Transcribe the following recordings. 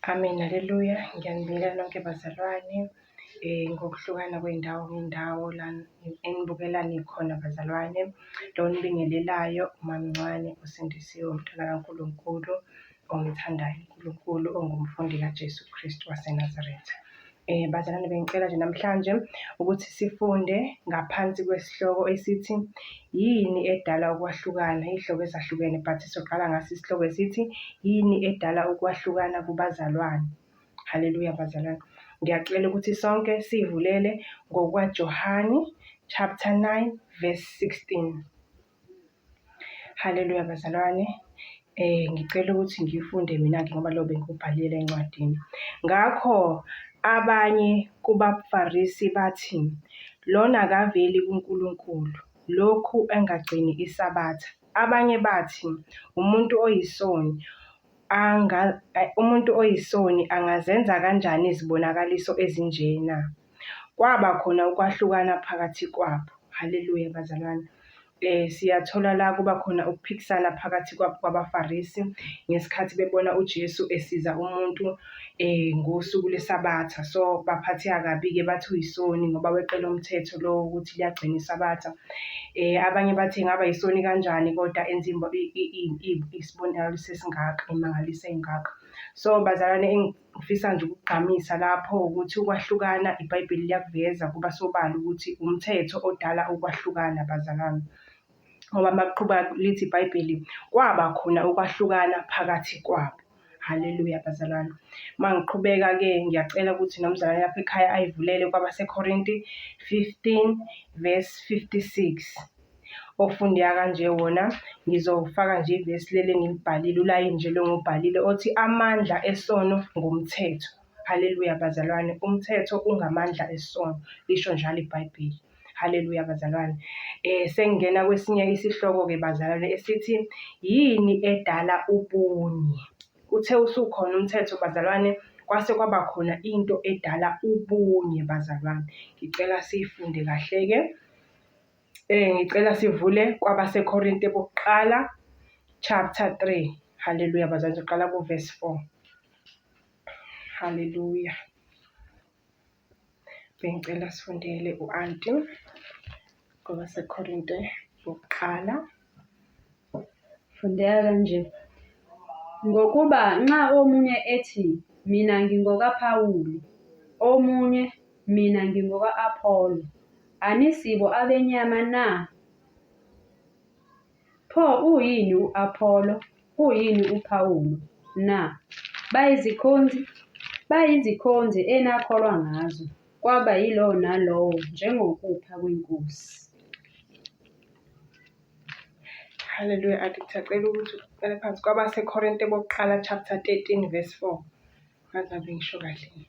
Amen, haleluya. Ngiyanibingelela nonke bazalwane ngokuhlukana kwey'ndawo ngey'ndawo la enibukela nikhona bazalwane. Lo onibingelelayo uMamncane uSindisiwe umntwana kaNkulunkulu omthandayo uNkulunkulu ongumfundi kaJesu Kristu waseNazaretha. Bazalwane bengicela nje namhlanje ukuthi sifunde ngaphansi kwesihloko esithi yini edala ukwahlukana, iy'hloko ezahlukene but sizoqala ngaso isihloko esithi yini edala ukwahlukana kubazalwane. Haleluya bazalwane. Ngiyacela ukuthi sonke sivulele ngokwaJohani chapter 9 verse 16. Haleluya bazalwane. Ngicela ukuthi ngifunde mina-ke ngoba lo bengiwubhalile encwadini. Ngakho abanye kubaFarisi bathi, lona akaveli kuNkulunkulu, lokhu engagcini iSabatha. Abanye bathi, umuntu oyisoni umuntu oyisoni angazenza kanjani izibonakaliso ezinjena? Kwaba khona ukwahlukana phakathi kwabo. Haleluya bazalwane. Siyathola la kuba khona ukuphikisana phakathi kwabaFarisi ngesikhathi bebona uJesu esiza umuntu ngosuku lweSabatha. So baphatheka kabi-ke bathi uyisoni ngoba weqele umthetho lo ukuthi liyagcina iSabatha. Abanye bathi engaba yisoni kanjani kodwa enza isibonakaliso esingaka, imangaliso engaka. So bazalwane Ngifisa nje ukugqamisa lapho ukuthi ukwahlukana iBhayibheli liyakuveza kuba sobala ukuthi umthetho odala ukwahlukana bazalwane. Ngoba uma kuqhuba lithi iBhayibheli kwaba khona ukwahlukana phakathi kwabo. Haleluya bazalwane. Uma ngiqhubeka-ke ngiyacela ukuthi nomzalwane lapha ekhaya ayivulele kwabaseKorinte 15 verse 56. Ofundeka kanje wona, ngizofaka nje ivesi leli engilibhalile, ulayini nje lo engiwubhalile othi amandla esono ngumthetho. Haleluya bazalwane, umthetho ungamandla esono, lisho njalo iBhayibheli. Haleluya bazalwane. Sengingena kwesinye isihloko-ke bazalwane esithi yini edala ubunye? Uthe usukhona umthetho bazalwane, kwase kwaba khona into edala ubunye bazalwane. Ngicela siyifunde kahle-ke. Ngicela sivule kwabaseKorinte bokuqala chapter 3. Haleluya bazalwane, siqala ku-verse 4. Haleluya. Bengicela sifundele u-anti kwabaseKorinte bokuqala. Fundeka kanje. Ngokuba nxa omunye ethi, Mina ngingokaPawulu, omunye, Mina ngingoka-Apholo, anisibo abenyama na? Pho uyini u-Apholo, uyini uPawulu, na? Bayizikhonzi, bayizikhonzi enakholwa ngazo, kwaba yilowo nalowo njengokupha kweNkosi. Haleluya, athi ngisacela ukuthi uqale phansi kwabaseKorinte bokuqala chapter 13 verse 4. Ngaze ngabe ngisho kahle.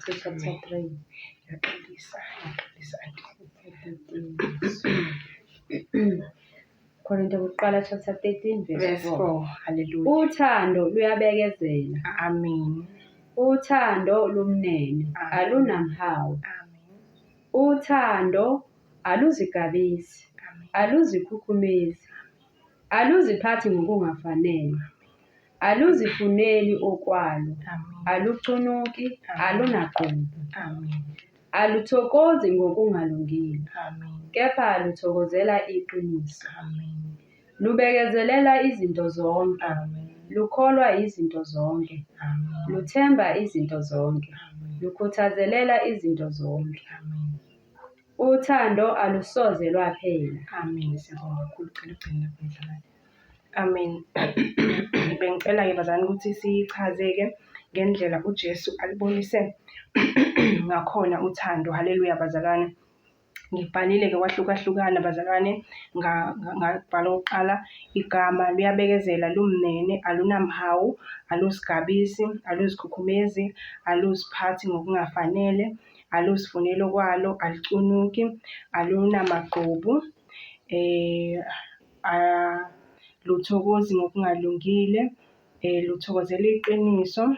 Chapter 3. Ngiyaxolisa, ngiyaxolisa aunty. Korinte bokuqala chapter 13 verse Verse 4. 4. Haleluya. Uthando luyabekezela. Amen. Uthando lumnene, Amen. alunamhawu. Amen. Uthando aluzigabisi, Amen. aluzikhukhumezi, aluziphathi ngokungafanele, aluzifuneli okwalo, Amen. alucunuki, Amen. alunagqubu, Amen. aluthokozi ngokungalungile, Amen. kepha luthokozela iqiniso. Amen. Lubekezelela izinto zonke, Amen. lukholwa izinto zonke, Amen. luthemba izinto zonke, Amen. lukhuthazelela izinto zonke. Amen. Uthando alusoze lwaphela. Amen. Siyabonga kakhulu. Cela ugcine lapho mzalwane. Amen. Bengicela-ke bazalwane ukuthi siyichaze-ke ngendlela uJesu alibonise ngakhona uthando. Haleluya bazalwane. Ngibhalile-ke kwahlukahlukana bazalwane, ngabhala okokuqala igama luyabekezela, lumnene, alunamhawu, aluzigabisi, aluzikhukhumezi, aluziphathi ngokungafanele, aluzifuneli okwalo, alucunuki, alunamagqubu, aluthokozi ngokungalungile, luthokozela iqiniso.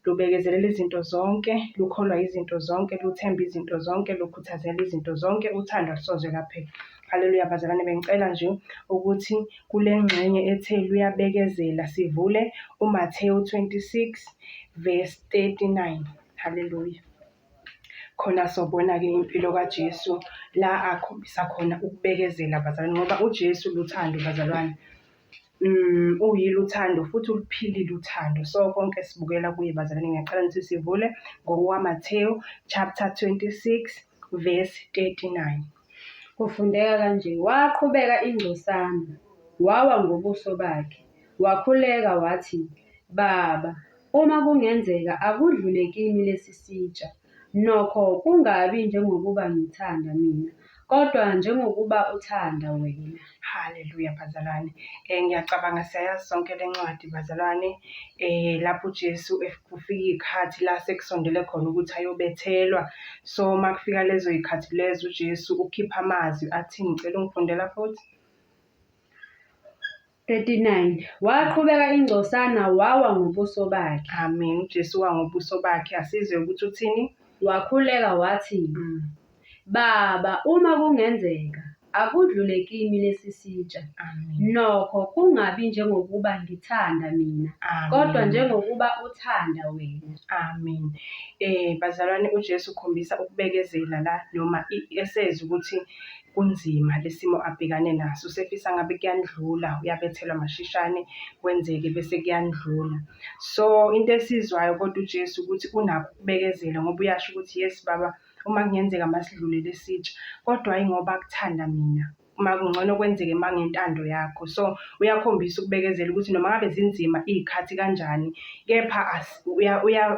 Lubekezelela izinto zonke, lukholwa izinto zonke, luthemba izinto zonke, lukhuthazela izinto zonke, uthando alusoze lwaphela. Haleluya bazalwane, bengicela nje ukuthi kule ngxenye ethe luyabekezela sivule uMathewu 26 verse 39. Haleluya. Khona sobona-ke impilo kaJesu la akhombisa khona ukubekezela bazalwane, ngoba uJesu luthando bazalwane. Uyilo uthando futhi uluphilile uthando. So konke sibukela kuye bazalwane. Ngiyacela ukuthi sivule ngokukaMathewu chapter 26 verse 39. Kufundeka kanje, Waqhubeka ingcosana, wawa ngobuso bakhe, wakhuleka wathi, Baba, uma kungenzeka, akudlule kimi lesi sitsha. Nokho kungabi njengokuba ngithanda mina, kodwa njengokuba uthanda wena. Haleluya bazalwane. Ngiyacabanga siyayazi sonke le ncwadi bazalwane. Lapho uJesu kufika iy'khathi la sekusondele khona ukuthi ayobethelwa. So uma kufika lezo y'khathi lezo uJesu ukhipha amazwi athini? Ngicela ungifundela futhi. 39 waqhubeka ingcosana wawa ngobuso bakhe. Amen. UJesu wa ngobuso bakhe. Asizwe ukuthi uthini. Wakhuleka wathi, Baba, uma kungenzeka, akudlule kimi lesi sitsha. Amen. Nokho kungabi njengokuba ngithanda mina, Amen. kodwa njengokuba uthanda wena. Amen. Bazalwane uJesu ukhombisa ukubekezela la noma esezi ukuthi kunzima lesimo abhekane naso. Usefisa ngabe kuyandlula, uyabethelwa mashishane kwenzeke bese kuyandlula. So into esizwayo kodwa uJesu ukuthi unakho ukubekezela ngoba uyasho ukuthi yes baba uma kungenzeka masidlule lesitsha kodwa hhayi ngoba kuthanda mina uma kungcono kwenzeke uma ngentando yakho. So uyakhombisa ukubekezela ukuthi noma ngabe zinzima iy'khathi kanjani kepha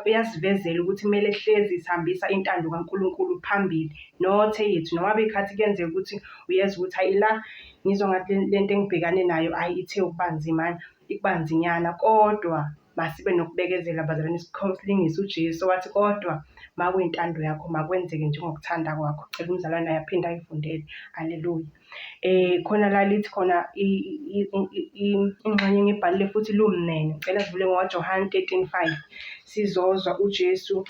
uyasivezela ukuthi kumele hlezi sihambisa intando kaNkulunkulu phambili not eyethu. Noma ngabe iy'khathi kuyenzeka ukuthi uyezwa ukuthi hhayi la ngizwa ngathi le nto engibhekane nayo hhayi ithe ukuba nzimana, ikubanzinyana kodwa masibe nokubekezela bazalwane silingise uJesu owathi kodwa makuyintando yakho makwenzeke njengokuthanda kwakho. Cela umzalwane naye aphinde ayifundele. Haleluya. Khona la lithi khona ingxenye engibhalile futhi lumnene. Ngicela sivule ngokaJohane 13:5 sizozwa uJesu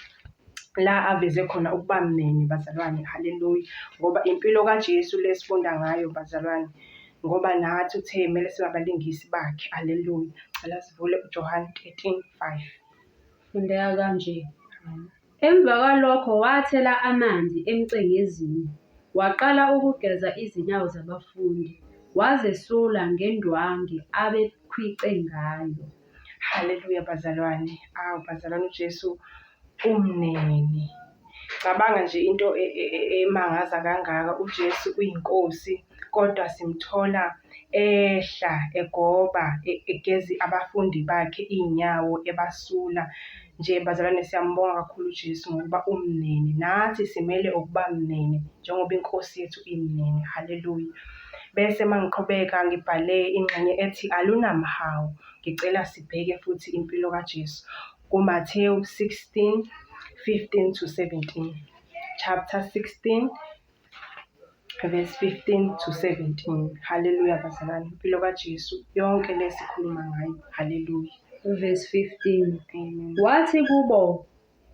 la aveze khona ukuba mnene bazalwane. Haleluya. Ngoba impilo kaJesu lesifunda ngayo bazalwane. Ngoba nathi uthe kumele sibe abalingisi bakhe. Haleluya. Cela sivule uJohane 13:5. Fundeka kanje. Emva kwalokho wathela amanzi emcengezini, waqala ukugeza izinyawo zabafundi, wazesula ngendwangu abekhwice ngayo. Haleluya bazalwane. Awu bazalwane uJesu umnene. Cabanga nje into emangaza kangaka, uJesu uyiNkosi kodwa simthola ehla egoba egeza abafundi bakhe iy'nyawo ebasula. Nje bazalwane siyambonga kakhulu uJesu ngokuba umnene. Nathi simele ukuba mnene njengoba iNkosi yethu imnene. Haleluya. Bese uma ngiqhubeka ngibhale ingxenye ethi alunamhawu. Ngicela sibheke futhi impilo kaJesu kuMathewu 16, 15 to 17. Chapter 16 verse 15 to 17. Haleluya bazalwane, impilo kaJesu yonke le sikhuluma ngayo. Haleluya. Verse 15. Amen. Wathi kubo,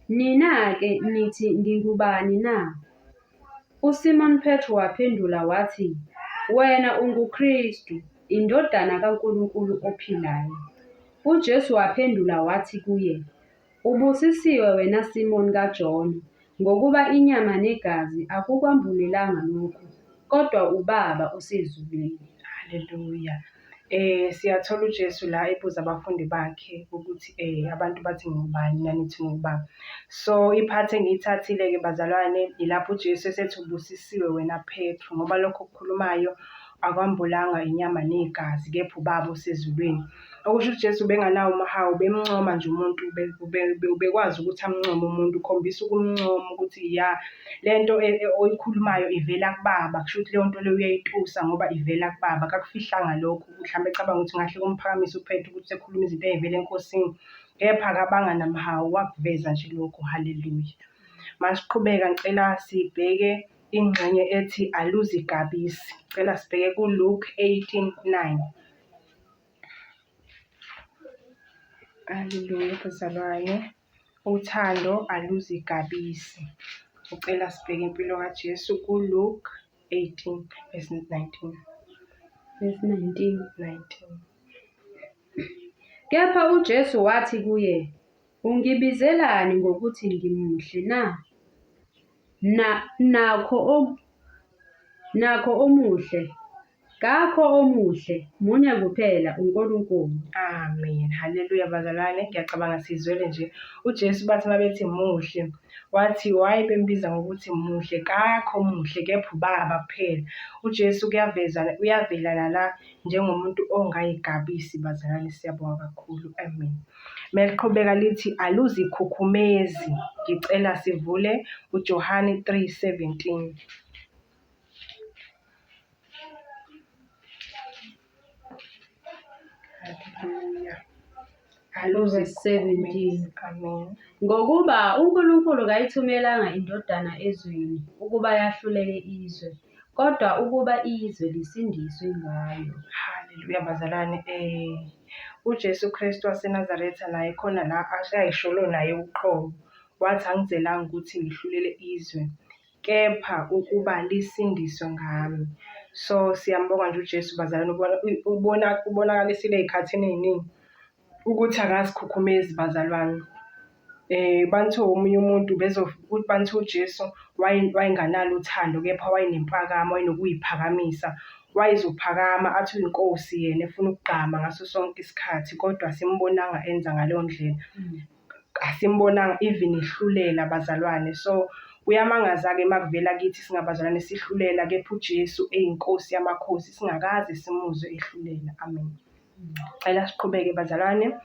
Nina-ke nithi ngingubani na? USimoni Petru waphendula wathi, Wena unguKristu, iNdodana kaNkulunkulu ophilayo. UJesu waphendula wathi kuye, Ubusisiwe wena Simoni kaJona, ngokuba inyama negazi akukwambulelanga lokhu, kodwa uBaba osezulwini. Haleluya. Siyathola uJesu la ebuza abafundi bakhe ukuthi abantu bathi ngubani nanithi ngubani. So iphathi engiyithathile-ke bazalwane ilapho uJesu esethi ubusisiwe wena Petru ngoba lokho okukhulumayo akwambulanga inyama negazi kepha uBaba osezulwini. Okusho ukuthi uJesu ubenganawo umhawu, ubemncoma nje umuntu, ubekwazi ukuthi amncome umuntu, ukhombisa ukumncoma ukuthi ya le nto oyikhulumayo ivela kuBaba, kusho ukuthi leyo nto leyo uyayitusa ngoba ivela kuBaba, akakufihlanga lokho. Mhlawumbe ecabanga ukuthi ngahle kumphakamise uPetru ukuthi usekhuluma izinto ey'vela eNkosini, kepha akabanga namhawu, wakuveza nje lokho. Haleluya. Masiqhubeka ngicela sibheke ingxenye ethi aluzigabisi. Ngicela sibheke kuLuke 18:9. Haleluya bazalwane. Uthando aluzigabisi. Ngicela sibheke impilo kaJesu kuLuke 18 verse 19. Verse 19. 19. Kepha uJesu wathi kuye, Ungibizelani ngokuthi ngimuhle na? Na nakho nakho omuhle, kakho omuhle, munye kuphela, uNkulunkulu. Amen. Haleluya bazalwane, ngiyacabanga sizwele nje. UJesu bathi mabethi muhle, wathi why bembiza ngokuthi muhle? Kakho muhle kepha uBaba kuphela. UJesu kuyaveza uyavela nala njengomuntu ongayigabisi bazalwane, siyabonga kakhulu. Amen. Meliqhubeka lithi aluzikhukhumezi. Ngicela sivule uJohane 3:17. Haleluya. Verse 17. Amen. Ngokuba uNkulunkulu kayithumelanga iNdodana ezweni ukuba yahlulele izwe, kodwa ukuba izwe lisindiswe ngayo. Haleluya bazalwane. UJesu Kristu waseNazaretha naye khona la ayisholo naye uqobo. Wathi angizelanga ukuthi ngihlulele izwe, kepha ukuba lisindiswe ngami. So siyambonga nje uJesu bazalwane, ubona ubonakalisile ey'khathini ey'ningi ukuthi akazikhukhumezi bazalwane. Bantu omunye umuntu bantu uJesu wayenganalo uthando kepha wayenempakamo, wayenokuy'phakamisa. Wayezophakama athi uyinkosi yena efuna ukugqama ngaso sonke isikhathi kodwa asimbonanga enza ngaleyo ndlela. Asimbonanga even ehlulela bazalwane. So kuyamangaza-ke uma kuvela kithi singabazalwane sihlulela kepha uJesu eyinkosi yamakhosi singakaze simuzwe ehlulela. Amen. Cela siqhubeke bazalwane.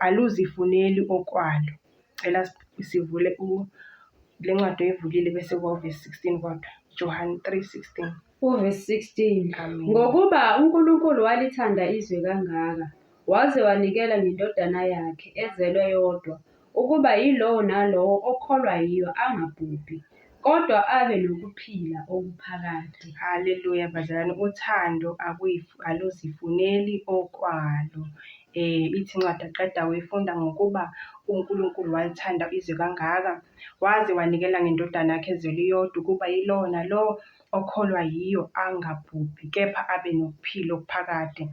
Aluzifuneli okwalo. Cela sivule le ncwadi oyivulile bese kuba uvesi 16 kodwa. Johane 3:16. Uvesi 16. Amen. Ngokuba uNkulunkulu walithanda izwe kangaka, waze wanikela ngeNdodana yakhe ezelwe yodwa, ukuba yilowo nalowo okholwa yiyo angabhubhi, kodwa abe nokuphila okuphakade. Haleluya bazalwane, uthando aluzifuneli okwalo. Ithi incwadi aqeda kuyifunda ngokuba uNkulunkulu walithanda izwe kangaka, waze wanikela ngeNdodana yakhe ezelwe iyodwa ukuba yilowo nalowo okholwa yiyo angabhubhi kepha abe nokuphila okuphakade.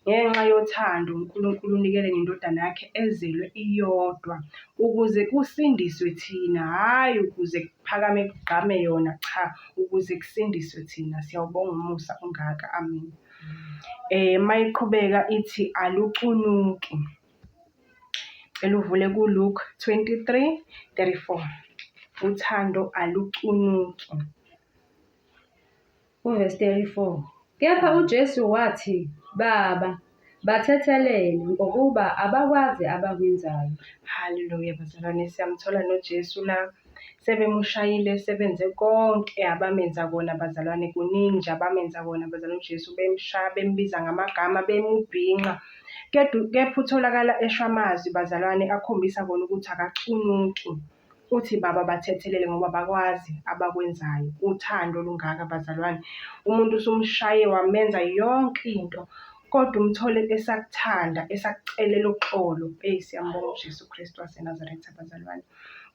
Ngenxa yothando uNkulunkulu unikele ngeNdodana yakhe ezelwe iyodwa ukuze kusindiswe thina, hhayi ukuze kuphakame kugqame yona, cha, ukuze kusindiswe thina. Siyawubonga umusa ongaka. Amen. Mayiqhubeka ithi alucunuki. Cela uvule ku-Luke 23:34. Uthando alucunuki. Uvesi 34. Kepha uJesu wathi, Baba, bathethelele, ngokuba abakwazi abakwenzayo. Haleluya bazalwane, siyamthola noJesu la. Sebemushayile, sebenze konke abamenza kona bazalwane, kuningi nje abamenza kona bazalwane. UJesu bemshaya, bembiza ngamagama, bemubhinqa. Kepha utholakala esho amazwi bazalwane akhombisa kona ukuthi akacunuki. Uthi baba bathethelele ngoba bakwazi abakwenzayo. Uthando olungaka bazalwane. Umuntu usumshaye wamenza yonke into kodwa umthole esakuthanda, esakucelela uxolo. Eyi siyambonga uJesu Kristu waseNazaretha bazalwane.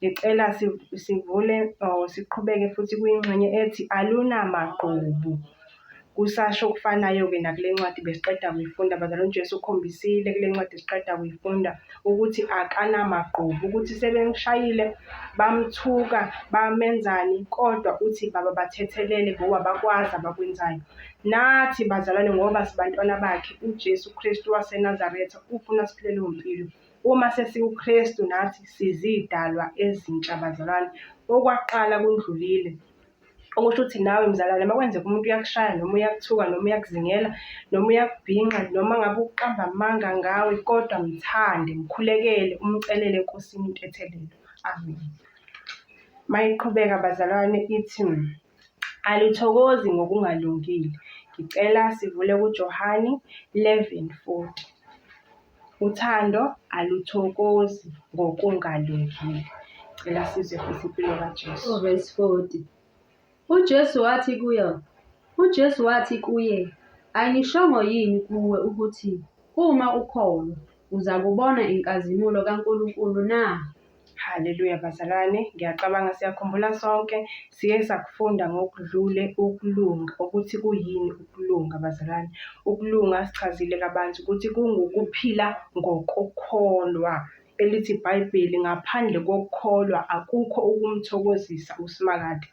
Ngicela sivule or siqhubeke futhi kwingxenye ethi alunamagqubu. Kusasho okufanayo-ke nakule ncwadi besiqeda kuyifunda bazalwane, uJesu ukhombisile kule ncwadi esiqeda kuyifunda ukuthi akanamagqubu, ukuthi sebemshayile bamthuka bamenzani, kodwa uthi Baba bathethelele ngoba bakwazi abakwenzayo. Nathi bazalwane ngoba sibantwana bakhe, uJesu Kristu waseNazaretha ufuna siphile leyo mpilo. Uma sesikuKristu nathi sizidalwa ezintsha bazalwane, okwaqala kundlulile. Okusho ukuthi nawe mzalwane uma kwenzeka umuntu uyakushaya noma uyakuthuka noma uyakuzingela noma uyakubhinqa noma ngabe uqamba amanga ngawe kodwa mthande, mkhulekele, umcelele eNkosini intethelelo. Amen. Mayiqhubeka bazalwane ithi alithokozi ngokungalungile. Ngicela sivule kuJohane 11:40. Uthando aluthokozi ngokungalungile. Cela sizwe futhi impilo kaJesu. Verse 40. UJesu wathi kuyo, uJesu wathi kuye, Angishongo yini kuwe ukuthi uma ukholwa uzakubona inkazimulo kaNkulunkulu na? Haleluya bazalwane, ngiyacabanga siyakhumbula sonke siye sakufunda ngokudlule ukulunga, ukuthi kuyini ukulunga bazalwane. Ukulunga sichazile kabanzi ukuthi kungukuphila ngokukholwa. Elithi iBhayibheli ngaphandle kokukholwa akukho ukumthokozisa uSimakade.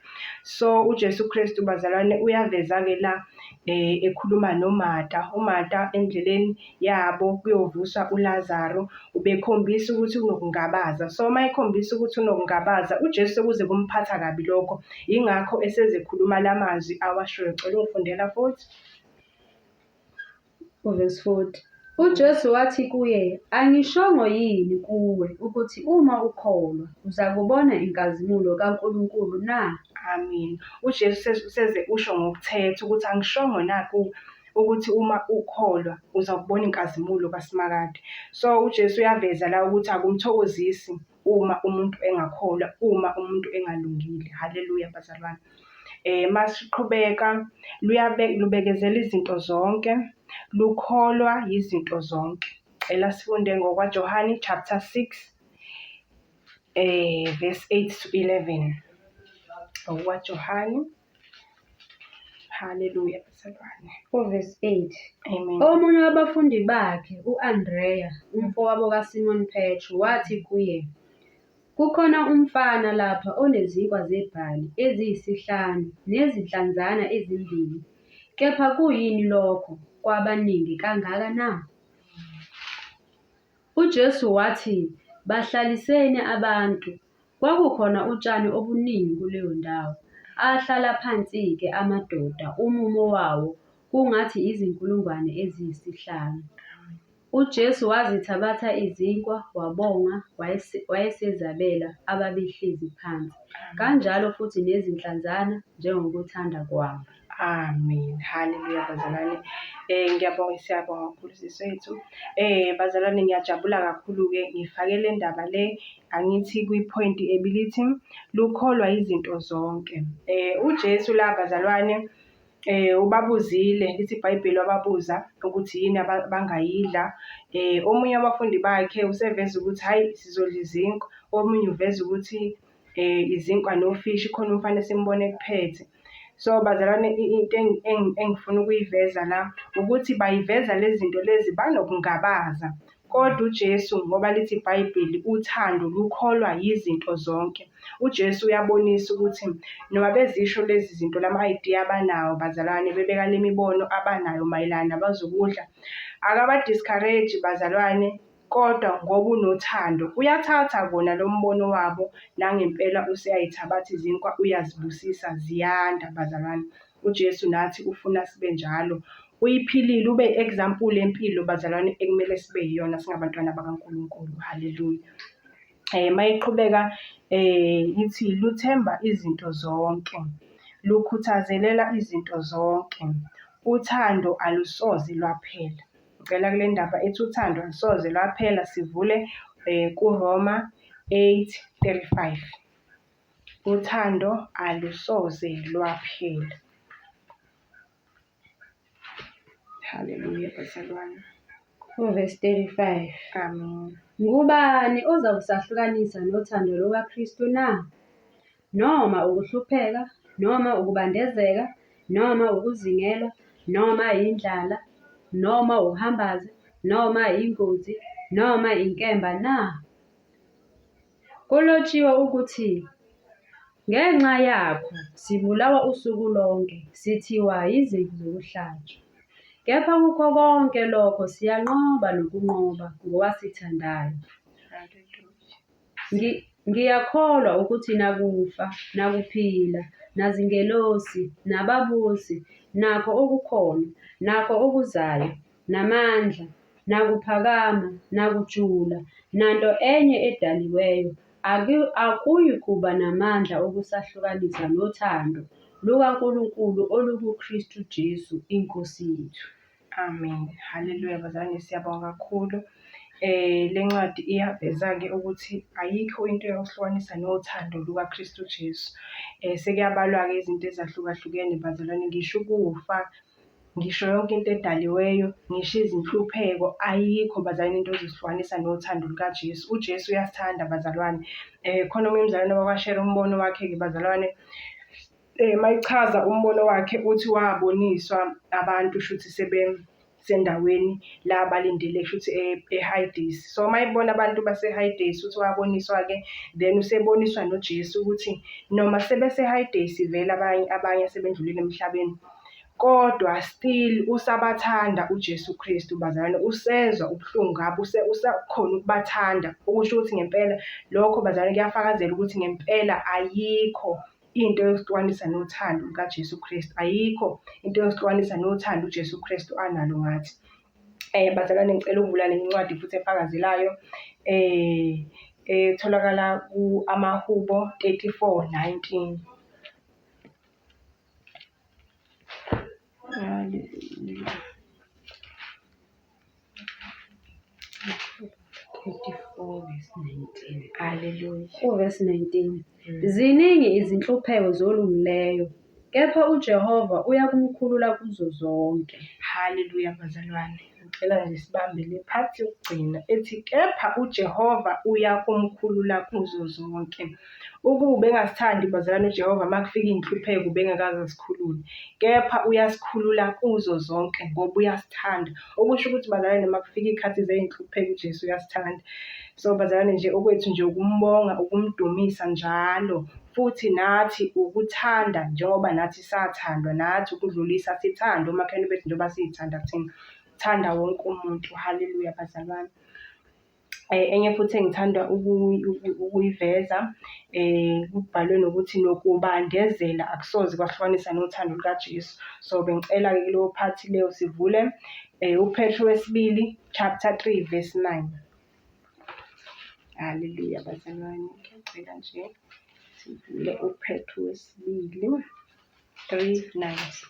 So uJesu Kristu bazalwane uyaveza-ke la ekhuluma noMarta. UMarta endleleni yabo kuyovuswa uLazaru ubekhombisa ukuthi unokungabaza. So uma ekhombisa ukuthi unokungabaza uJesu sekuze kumphatha kabi lokho. Yingakho esezekhuluma la mazwi awashoyo. Cela ungifundela futhi. Uvesi 40. UJesu wathi kuye, Angishongo yini kuwe ukuthi uma ukholwa, uzakubona inkazimulo kaNkulunkulu na? Amen. UJesu seze usho ngokuthetha ukuthi angishongo na kuwe ukuthi uma ukholwa uzakubona inkazimulo kaSimakade. So uJesu uyaveza la ukuthi akumthokozisi uma umuntu engakholwa, uma umuntu engalungile. Haleluya bazalwane. Masiqhubeka lubekezela izinto zonke, lukholwa yizinto zonke. Cela sifunde ngokwaJohane chapter 6 verse 8 to 11. NgokwaJohane. Haleluya bazalwane. Uvesi 8. Amen. Omunye wabafundi bakhe, u-Andreya, umfowabo kaSimoni Petru, wathi kuye, Kukhona umfana lapha onezinkwa zebhali eziyisihlanu nezinhlanzana ezimbili, kepha kuyini lokho kwabaningi kangaka na? UJesu wathi, Bahlaliseni abantu. Kwakukhona utshani obuningi kuleyo ndawo. Ahlala phansi-ke amadoda, umumo wawo kungathi izinkulungwane eziyisihlanu. UJesu wazithabatha izinkwa, wabonga, wayesezabela ababehlezi phansi, kanjalo futhi nezinhlanzana njengokuthanda kwabo. Amen. Haleluya bazalwane. Ngiyabonga siyabonga kakhulu sisi wethu. Bazalwane ngiyajabula kakhulu-ke ngifake le ndaba le angithi kwi-point ebilithi lukholwa izinto zonke. UJesu la bazalwane ubabuzile lithi iBhayibheli wababuza ukuthi yini abangayidla. Omunye wabafundi bakhe useveza ukuthi hhayi sizodla izinkwa, omunye uveza ukuthi izinkwa nofishi khona umfana esimbona ekuphethe. So bazalwane into engifuna ukuyiveza la ukuthi bayiveza lezi zinto lezi banokungabaza. Kodwa uJesu ngoba lithi iBhayibheli uthando lukholwa yizinto zonke. UJesu uyabonisa ukuthi noma bezisho lezi zinto lama-idea abanawo bazalwane bebeka le mibono abanayo mayelana nabazokudla, akaba-discourage bazalwane kodwa ngoba unothando uyathatha kona lo mbono wabo nangempela useyayithabatha izinkwa uyazibusisa ziyanda bazalwane. UJesu nathi ufuna sibe njalo. Uyiphilile ube example empilo bazalwane ekumele sibe yiyona singabantwana bakaNkulunkulu. Haleluya. Mayiqhubeka ithi luthemba izinto zonke, lukhuthazelela izinto zonke, uthando alusoze lwaphela. Ngicela kule ndaba ethi uthando alusoze lwaphela sivule kuRoma 8:35. Uthando alusoze lwaphela. Haleluya bazalwane. Uvesi 35. Amen. Ngubani ozakusahlukanisa nothando lukaKristu na? Noma ukuhlupheka, noma ukubandezeka, noma ukuzingelwa, noma yindlala, noma ukuhambaze, noma ingozi, noma inkemba na? Kulotshiwe ukuthi, Ngenxa yakho sibulawa usuku lonke, sithiwa yizimvu zokuhlatshwa. Kepha kukho konke lokho siyanqoba nokunqoba ngowasithandayo. Ngiyakholwa ukuthi nakufa, nakuphila, nazingelosi, nababusi, nakho okukhona, nakho okuzayo, namandla, nakuphakama, nakujula, nanto enye edaliweyo, akuyikuba namandla okusahlukanisa nothando lukaNkulunkulu olukuKristu Jesu iNkosi yethu. Amen. Haleluya bazalwane siyabonga kakhulu. Le ncwadi iyaveza-ke ukuthi ayikho into eyokuhlukanisa nothando lukaKristu Jesu. Sekuyabalwa-ke izinto ezahlukahlukene bazalwane ngisho ukufa. ngisho yonke into edaliweyo, ngisho izinhlupheko, ayikho bazalwane into ezosihlukanisa nothando lukaJesu. UJesu uyasithanda bazalwane. Khona omunye umzalwane owashera umbono wakhe-ke bazalwane, uma echaza umbono wakhe uthi waboniswa abantu shuthi sendaweni la abalindele kushuthi eHayidesi. So uma ebona abantu baseHayidesi uthi waboniswa-ke then useboniswa noJesu ukuthi noma sebeseHayidesi vele abanye abanye asebendlulile emhlabeni kodwa still usabathanda uJesu Kristu bazalwane, usezwa ubuhlungu ngabo, usakhona ukubathanda. Okusho ukuthi ngempela lokho bazalwane kuyafakazela ukuthi ngempela ayikho into yokuhlukanisa nothando lukaJesu Kristu. Ayikho into yokuhlukanisa nothando uJesu Kristu analo ngathi. Bazalwane ngicela ukuvula nencwadi futhi efakazelayo etholakala ku-Amahubo 34:19. Hallelujah. 34 verse 19. Hallelujah. Uvesi 19. Ziningi izinhlupheko zolungileyo, kepha uJehova uyakumkhulula kuzo zonke. Haleluya bazalwane. Ngicela nje sibambe le part yokugcina ethi kepha uJehova uyakumkhulula kuzo zonke. Ukuba ubengasithandi bazalwane uJehova uma kufika iy'nhlupheko ubengakaze asikhulule. Kepha uyasikhulula kuzo zonke ngoba uyasithanda. Okusho ukuthi bazalwane noma kufika iy'khathi zey'nhlupheko uJesu uyasithanda. So bazalwane nje okwethu nje ukumbonga, ukumdumisa njalo futhi nathi ukuthanda njengoba nathi sathandwa nathi ukudlulisa sithande omakhelwane bethu njengoba siy'thanda thina. Thanda wonke umuntu. Haleluya bazalwane. Enye futhi engithanda ukuyiveza kubhalwe nokuthi nokubandezela akusoze kwahlukanisa nothando lukaJesu. So, bengicela-ke kuleyo phathi leyo sivule uPetru wesibili chapter 3 verse 9. Haleluya bazalwane, ngiyacela nje sivule uPetru wesibili 3 9.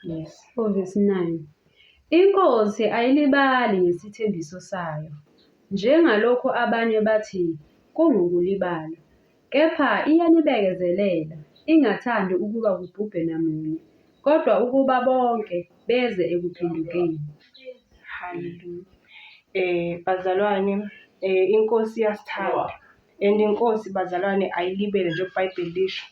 Yes. Uvesi 9. Inkosi ayilibali ngesithembiso sayo, njengalokhu abanye bathi kungukulibala, kepha iyanibekezelela, ingathandi ukuba kubhubhe namunye, kodwa ukuba bonke beze ekuphendukeni. Haleluya. Bazalwane, inkosi iyasithanda and inkosi bazalwane ayilibele njengoba iBhayibheli lisho.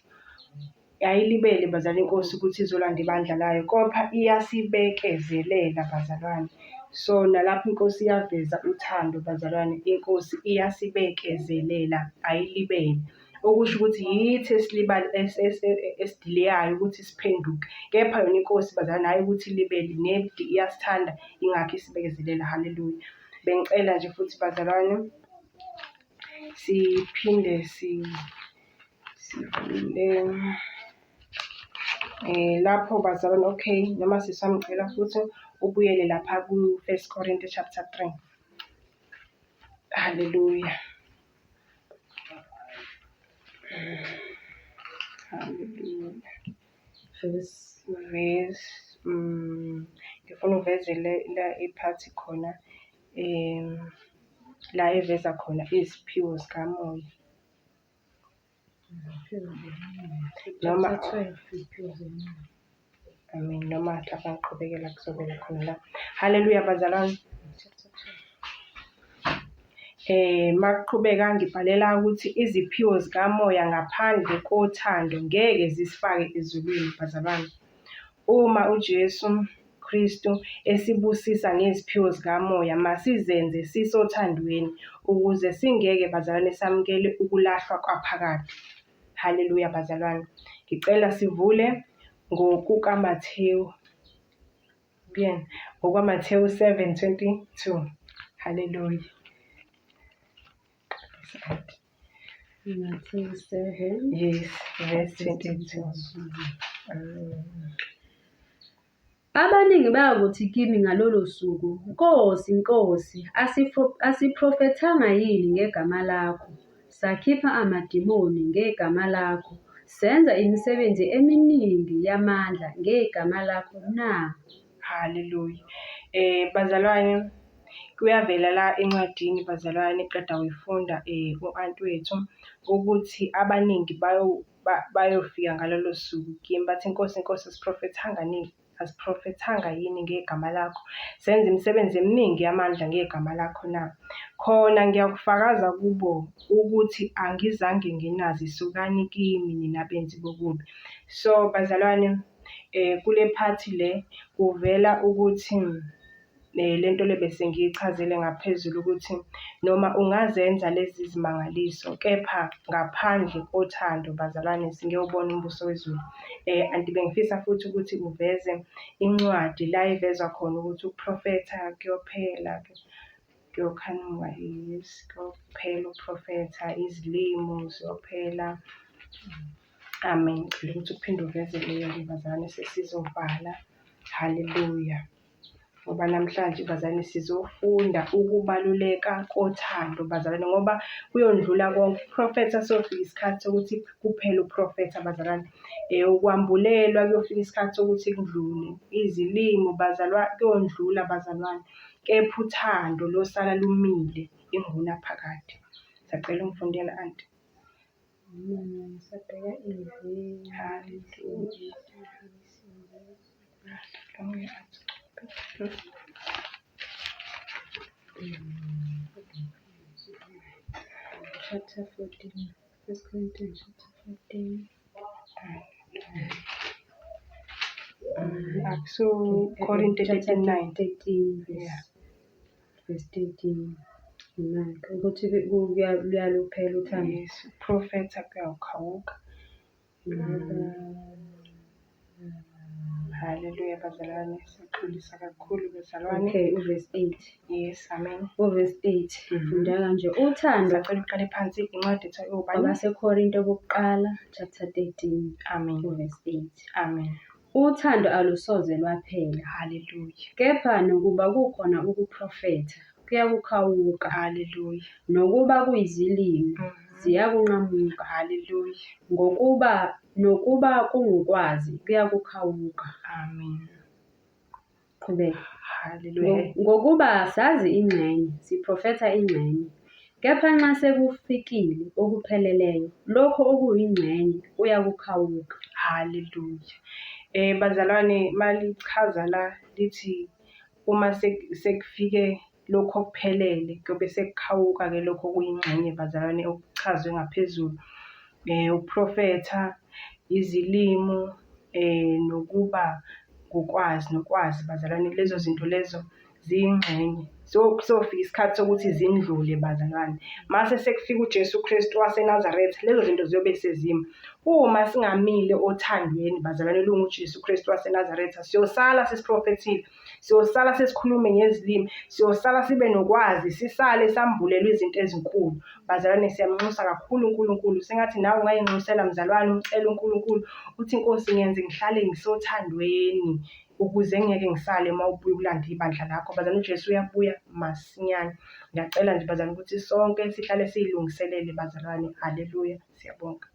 Ayilibele bazalwane iNkosi ukuthi izolanda ibandla layo, kopha iyasibekezelela bazalwane. So nalapho iNkosi iyaveza uthando bazalwane, iNkosi iyasibekezelela ayilibele. Okusho ukuthi yithi esilibala esidileyayo ukuthi siphenduke, kepha yona iNkosi bazalwane hhayi ukuthi ilibele nedi iyasithanda ingakho isibekezelela. Haleluya. Bengicela nje futhi bazalwane siphinde si Sivule lapho bazalwane, okay, noma sisamcela futhi ubuyele lapha ku-First Corinthians chapter 3. Hallelujah. Hallelujah. Verse. Verse, ngifuna uveze la iphathi khona, la eveza khona iziphiwo zikamoya. Noma Amen. Noma mhlawumbe ngiqhubekela kuzovela khona la. Haleluya bazalwane. Makuqhubeka ngibhalela ukuthi iziphiwo zikamoya ngaphandle kothando ngeke zisifake ezulwini bazalwane. Uma uJesu Kristu esibusisa ngeziphiwo zikamoya, masizenze sisothandweni, ukuze singeke bazalwane samukele ukulahlwa kwaphakade. Haleluya bazalwane. Ngicela sivule ngokukaMathewu. Kuyena, ngokwaMathewu 7:22. Haleluya. Matthew 7. Yes, verse 22. Abaningi bayakuthi kimi ngalolo suku, Nkosi, Nkosi, asiprofethanga yini ngegama lakho, sakhipha amadimoni ngegama lakho, senza imisebenzi eminingi yamandla ngegama lakho na? Haleluya. Bazalwane, kuyavela la encwadini bazalwane qeda kuyifunda u-anti wethu ukuthi abaningi bayofika ngalolo suku kimi bathi, Nkosi, Nkosi, asiprofethanga nini? Asiprofethanga yini ngegama lakho, senza imisebenzi eminingi yamandla ngegama lakho na? Khona ngiyakufakaza kubo ukuthi angizange nginazi, sukani kimi nina benzi bokubi. So bazalwane, kule phathi le kuvela ukuthi le nto le bese ngiyichazile ngaphezulu ukuthi noma ungazenza lezi zimangaliso, kepha ngaphandle kothando bazalwane singewubona umbuso wezulu. Anti bengifisa futhi ukuthi uveze incwadi la ivezwa khona ukuthi ukuprofetha kuyophela, kuyokhanuka, yes, kuyophela ukuprofetha, izilimo ziyophela. Amen. Ngicela ukuthi uphinde uveze leyo-ke bazalwane sesizovala. Haleluya. Ngoba namhlanje bazalwane sizofunda ukubaluleka kothando bazalwane ngoba kuyondlula konke. Ukuprofetha siyofika isikhathi sokuthi kuphele ukuprofetha bazalwane. Ukwambulelwa kuyofika isikhathi sokuthi kudlule. Izilimo bazalwane kuyondlula bazalwane. Kepha uthando losala lumile ingunaphakade. Sacela ungifundele anti. Ngisabheka izwi. Hallelujah. Chapter 14. First Corinthians chapter 14. Akuso Korinte 13:9. 13 verse, Yeah. Verse 13. Nanka ukuthi luyaluphela uthando. Yes, uprofetha kuyawukhawuka. Haleluya bazalwane, siyaxolisa kakhulu bazalwane. Okay, uverse 8. Yes, amen. Uverse 8. Funda kanje. Uthando Sacela uqale phansi incwadi ethiwa ubani? AbaseKorinto bokuqala chapter 13. Amen. Uverse 8. Amen. Uthando alusoze lwaphela. Haleluya. Kepha nokuba kukhona ukuprofetha, kuyakukhawuka. Haleluya. Nokuba kuyizilimi, ziyakunqamuka. Haleluya. Ngokuba nokuba kungukwazi, kuyakukhawuka. Amen. Qhubeka. Haleluya. Ngokuba sazi ingxenye, siprofetha ingxenye. Kepha nxa sekufikile okupheleleyo, lokho okuyingxenye kuyakukhawuka. Haleluya. Bazalwane malichaza la lithi uma sekufike lokho okuphelele kuyobe sekukhawuka-ke lokho okuyingxenye bazalwane okuchazwe ngaphezulu. Ukuprofetha, izilimu, nokuba ngukwazi nokwazi bazalwane, lezo zinto lezo ziyingxenye. Sofika isikhathi sokuthi zindlule bazalwane. Mase sekufika uJesu Kristu waseNazaretha, lezo zinto ziyobe sezima. Uma singamile othandweni bazalwane lunguJesu Kristu waseNazaretha, siyosala sesiprofethile, siyosala sesikhulume ngezilimi, siyosala sibe nokwazi, sisale sambulelwe izinto ezinkulu. Bazalwane siyamnxusa kakhulu uNkulunkulu. Sengathi nawe ungayinxusela mzalwane, umcele uNkulunkulu uthi Nkosi ngenze ngihlale ngisothandweni ukuze ngeke ngisale uma ubuya ukulanda ibandla lakho. Bazalwane uJesu uyabuya masinyane. Ngiyacela nje bazalwane ukuthi sonke sihlale siyilungiselele bazalwane. Haleluya. Siyabonga.